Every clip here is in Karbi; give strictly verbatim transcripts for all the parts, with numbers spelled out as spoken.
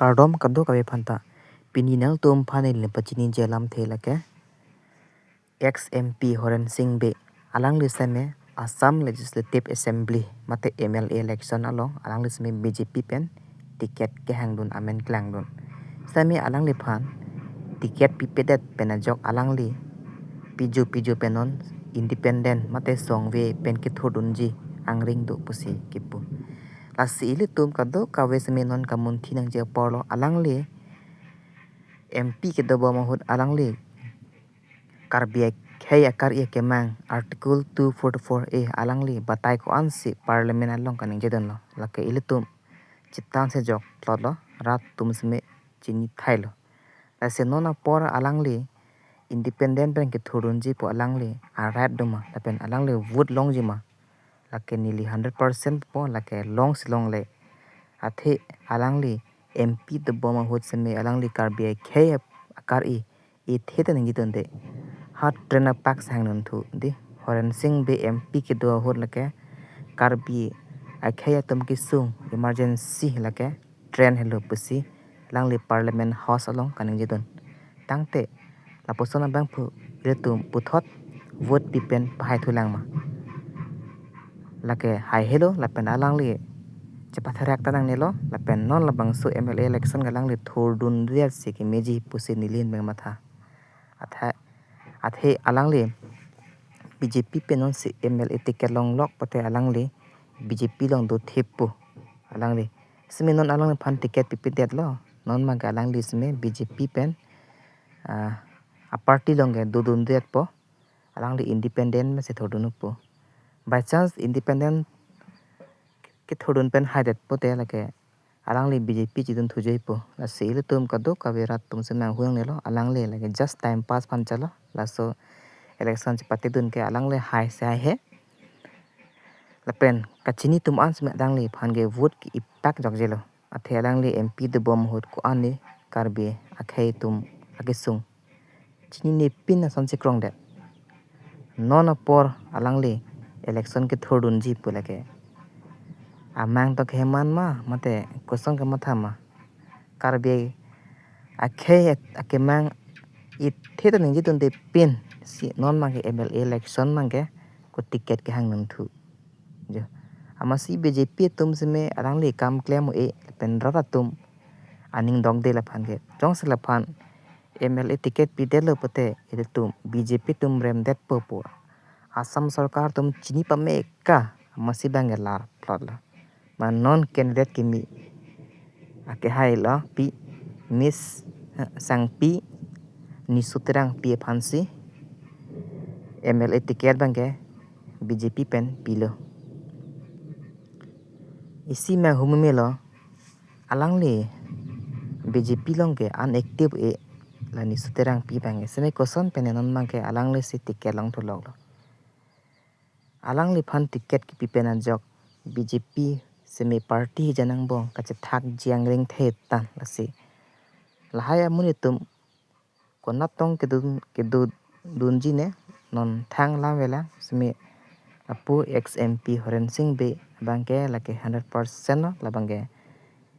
Kardom kadokave aphanta. Pini nangtum aphan neli pachiniji alamthe lake ex M P Horen Sing Bey, alangli seme Assam Legislative Assembly mate M L A election along alangli seme B J P pen ticket kehangdun amen klangdun. Seme alangliphan ticket pipedet pen ajok alangli pijo pijo pen non independent mate songve pen kethurdunji angring do pusi kipu. Lasi ilitum kadokave seme non kamunthi nangji apor lo, alangli M P kedobom ahut alangli Karbi akhei akar-i akemang Article two forty-four A alangli batai ko-ansi Parliament along kaningjedunlo. Lake ilitum chethan se jok plot lo, rat atum seme chini thailo. Lasi non apor alangli independent pen kethurdunji pu alangli a-right do ma, lapen alangli vote longji ma? Lake neli hundred percent po, lake longsi longle. Athe alangli M P dobom ahut seme alangli Karbi akhei akar-i, ithe ta ningjetunde. Ha train apak si hangdun thu dei. Horen Sing Bey M P kedo ahut lake Karbi akhei atum kesung emergency lake train helo pusi alangli Parliament House along kaningjedun. Tangte lapuson abangphu ilitum puthot vote pipen pahai thulang ma? Lake haihelo, lapen alangli chepatherak ta nangnelo, lapen non labangso M L A election ke alangli thurdundet si kemeji pusi neli pen matha. Athe, athe alangli B J P pen nonsi M L A ticket longlok pute alangli B J P along dothip pu alangli. Seme non alangliphan ticket pipedetlo, non abangke alangli seme B J P pen, ah, a-party along ke dodundetpo, alangli independent masi thurdunpo. By chance independent kethurdun pen haidet pute lake alangli B J P chedun thujuipo. Lasi ilitum kadokave rat atum seme nanghu nangnelo, alangli lake just time pass aphan chalo. Laso election chepatedun ke alangli hai se haihe. Lapen kachini atum an seme alangliphan ke vote ke-ipak jokjelo. Athe alangli M P dobom ahut ko-an ni Karbi akhei atum akesung chininepin asonsi krongdet. Non apor alangli election kethurdunji pu lake amang to keheman ma, mate kosong kematha ma? Karbi akhei akemang ithe ta ningjetunde pinsi non abangke M L A election abangke ko ticket kehangdun thu. Jo. Amatsi B J P atum seme alangli kam klem un-e, lapen rat atum aning dokde laphan ke. Jongsi laphan M L A ticket pidetlo pute ilitum B J P atum remdetpo pu Assam sorkar atum chini pame ka, amatsi abangke lar plot lo. Ma non candidate kimi akehai lo pi Miss, eh, Sangpi Nisu Terangpi aphansi M L A ticket abangke B J P pen pilo. Isi ma humumelo, alangli B J P along ke unactive un-e, la Nisu Terangpi abangke. Seme koson pen non abangke alanglisi ticket longthu loklo? Alangliphan ticket kipi pen ajok B J P seme party hijan angbong kachethakji angring thetan lasi. Lahai amonit atum konat tong kedun, kedundunji ne, non thang lam vela seme lapu ex M P Horen Sing Bey abangke lake hundred percent lo, labangke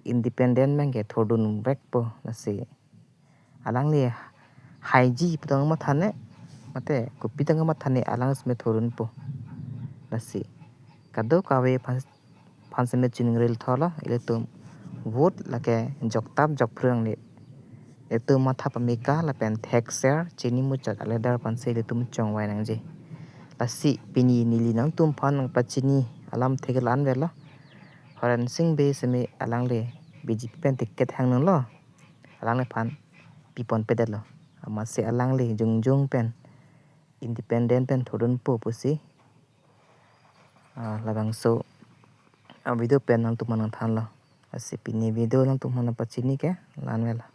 independent abangke thurdun vekpo lasi. Alangli haiji pu tong matha ne, mate kopi tong matha ne alang seme thurdunpo. Lasi kadokave aphan, aphan seme chiningril tholo, ilitum vote lake joktap jokphru nangne. Ilitum matha pame ka lapen thekser chini muchot aledar aphansi ilitum chongvai nangji. Lasi pini neli nangtum aphan nangpachini alamthe ke la-an velo. Horen Sing Bey seme alangli B J P pen ticket hangdunlo, alangliphan piponpedetlo. Amatsi alangli jongjong pen independent pen thurdunpo pusi, ah, labangso avideo pen nangtum aphan nangthanlo. Lasi pini video nangtum aphan nangpachini ke la-an velo.